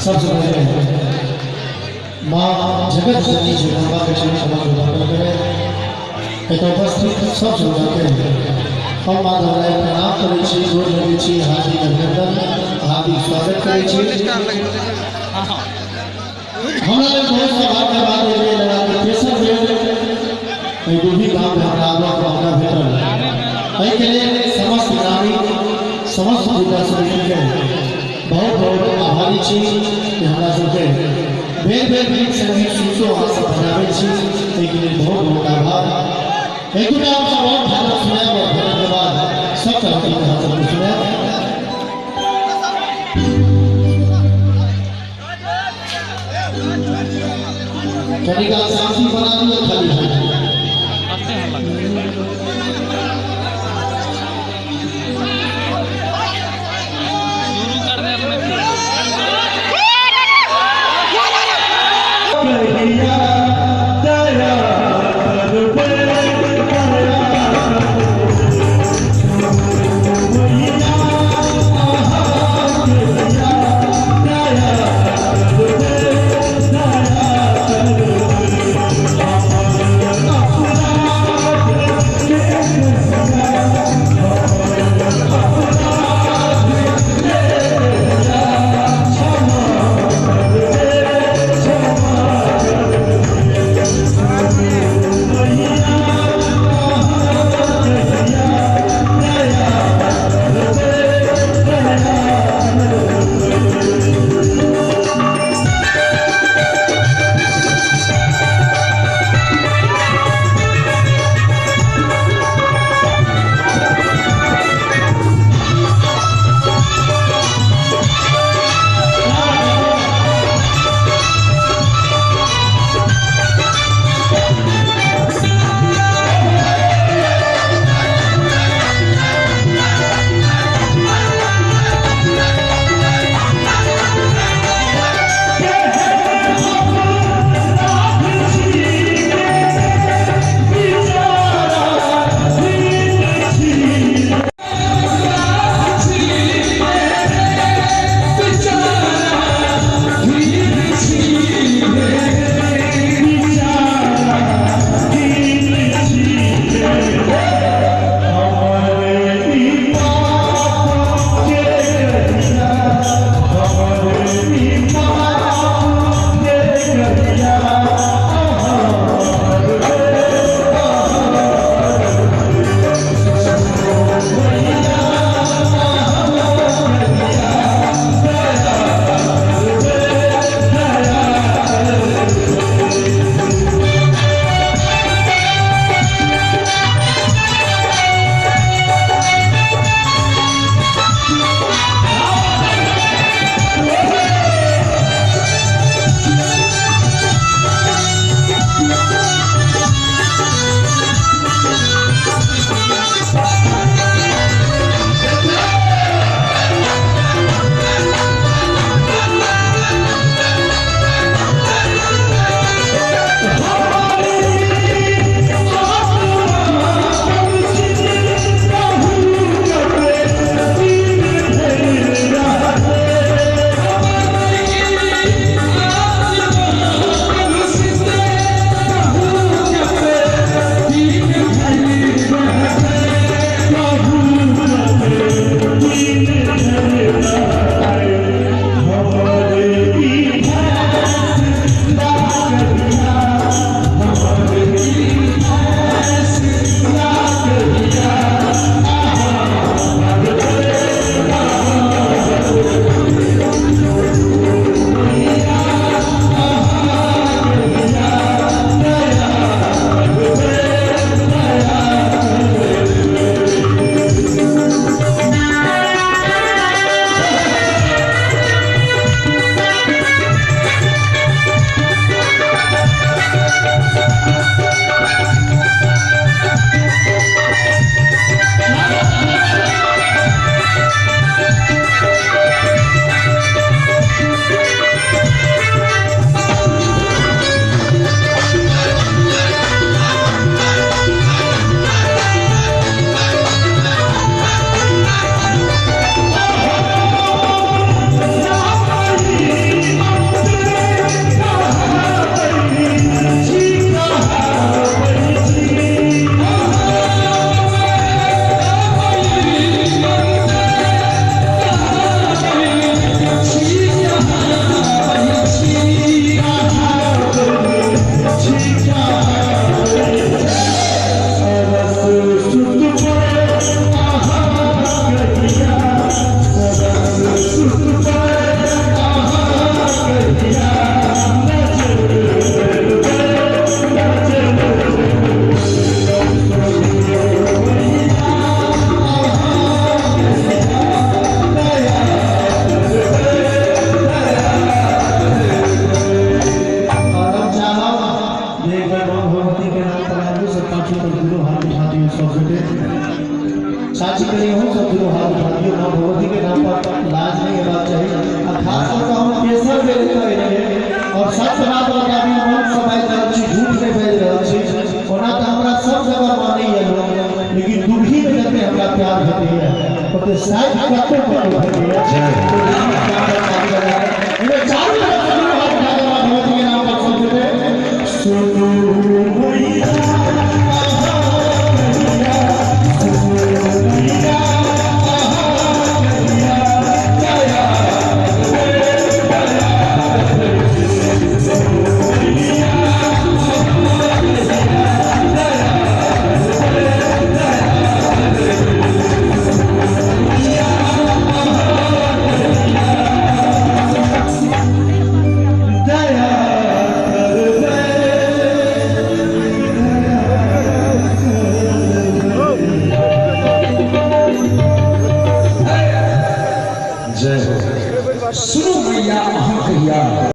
सबसे पहले माँ जगत जननी जगदम्बा के चरण कमल वंदन करें। उपस्थित सब श्रोता के हम माधव राय प्रणाम करै छी, गोर लगै छी, हार्दिक अभिनंदन, हार्दिक स्वागत करै छी। हमरा लेल बहुत सौभाग्य बात है जे लगातार तेसर बेर एहि दुभी गाँव में हमरा आबऽके मौका भेटल। एहिके लेल समस्त ग्रामीण, समस्त पूजा समितिके बहुत बहुत आभारी छी कि हमरा सबके बेर बेर गीत संगीत सुनतो अहाँ सब बजाबै छी, एहिके लेल बहुत बहुत आभार। एक दूटा हम सब और भजन सुनायब और भजन के बाद सब तरहके गीत अहाँ सबके सुनायब। कनिका शांति बना दिअ खाली। शुरू कर दे अपने। दया। सत्य बात बताबी, मन से बाजि रहल छी, झूठ नहीं बाजि रहल छी। ओना तऽ हमरा सब जगह मानैए लोक, लेकिन दुबही में जते हमरा प्यार भेटैए ओते शायद कतहु कतहु भेटैए।